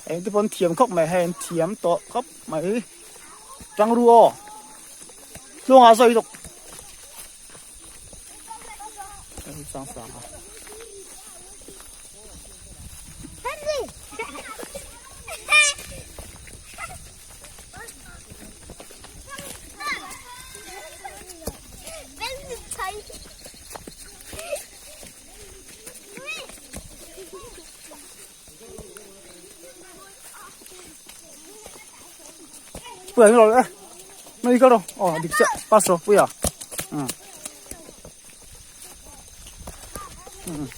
Eng te pawn thiam khawp mai hei an thiam tawh khawp mai tangru aw tluangah zawi zawk sang sang a. Puia hi lo e mai ka ro aw dik chiah pass ro puia um um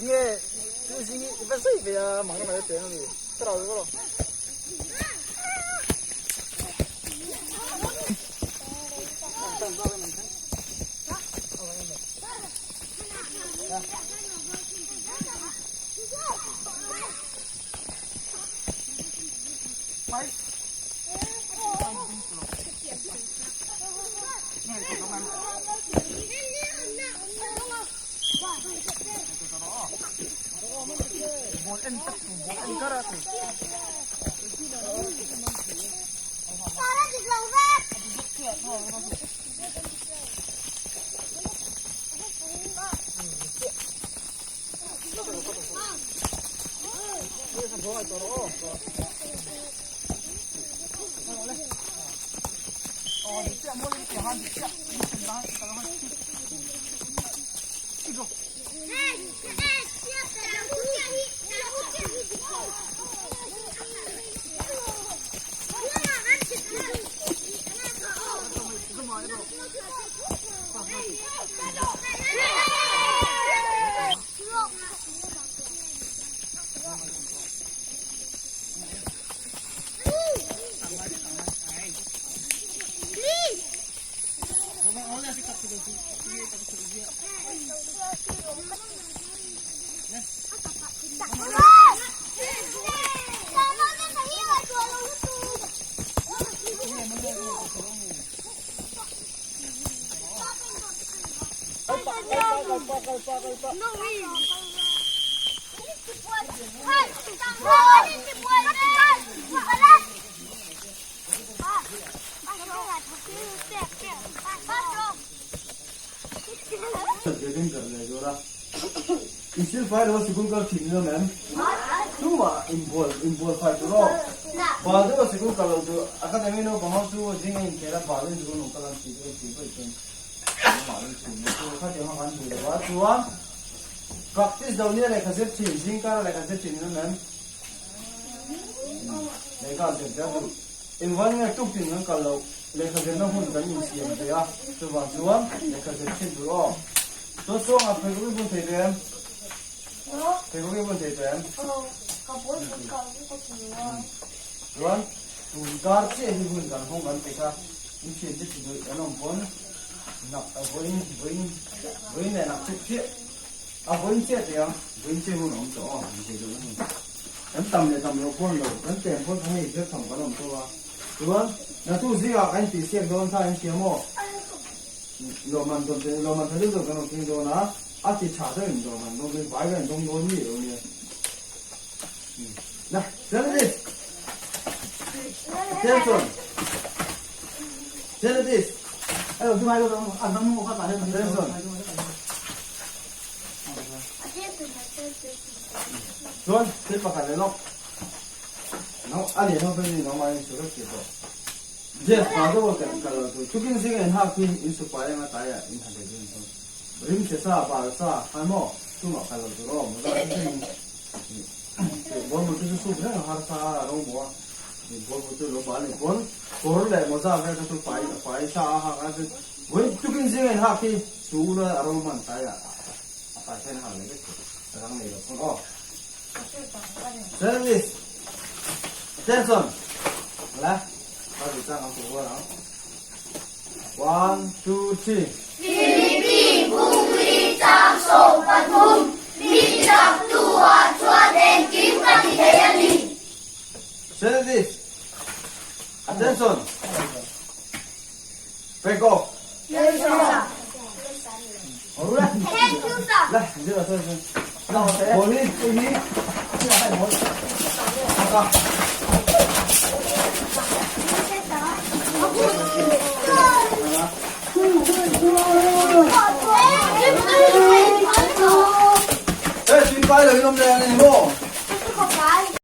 Nge i va zai ve a mang mai teng ani ka rau ka ro. Insil fai lo sikul kal thin lo mem. Tuma inbual inbual fai tur aw. Bal deuh a sikul kal lo tur academy naupang ho chu zing a inkhel a bal in sikul nung kal an tih deuh tih pawh chuan mahni chhun na chu khatiang kha kan duh lo a chuan practice do nia lehkha zir thin zing kara lehkha zir thin lo mem. Lehkha zir zel duh. Engvang nge tuk tin kan kal loh lehkha zirna hun kan insiam ve a chuvang chuan lehkha zir thin tur aw. Chuan chuangah pheikhawk i bun thei tawh em? Pheikhawk i bun thei tawh em? Chuan tun kar chiah hi hun kan hawng kan ti kha in thian te chi duh kan awm pawn nak a vawiin vawiin vawiin leh nak chuk chiah a vawiin chiah teh ang vawiin chiah hun a awm tawh aw in thei duh hun kan tam leh tam loh pawn lo kan tlem pawn kha hei zir tham kan awm tawh a chuan naktuk zingah kan intihsiak dawn kha in hria maw? Lawmman dawn te lawmman tha deuh deuh kan rawn keng dawn a, a ti tha deuh in lawmman dawn te vai kan dawng dawn mi lo nia. Na, Genesis. Attention. Genesis. Attention. Chuan thil pakhat leh lawk. No, a lian ho phei ni no mai in surat tih tawh. Jeff pa deuh a kan kal lo tur tukin zinga in hak hi in su pai anga tlaiah in ha leh dawn chuan rim che sa bal sa khan maw tumah kal lo tur aw mawza chu hring ball bul chu chu suk reng a har sa a ro maw a ball bul chu lo bal nei pawn kawr leh mawza vel kha chu pai pai sa a hak a chu vawi tukin zinga in hak hi su ula a ro man tlaiah a pai khan a hak leh vek tur a rang nei lo pawn aw Service Attention la ka ti chang ang tur ang 1 2 3 Philippi bungli chang 13 Mi chak tu ah chuan engkim ka ti thei a ni. Service Attention Back off Yes sir. Thank you sir. La zira sir sir Ball hi hi Hey, tui pai lo in awm leh a ni maw?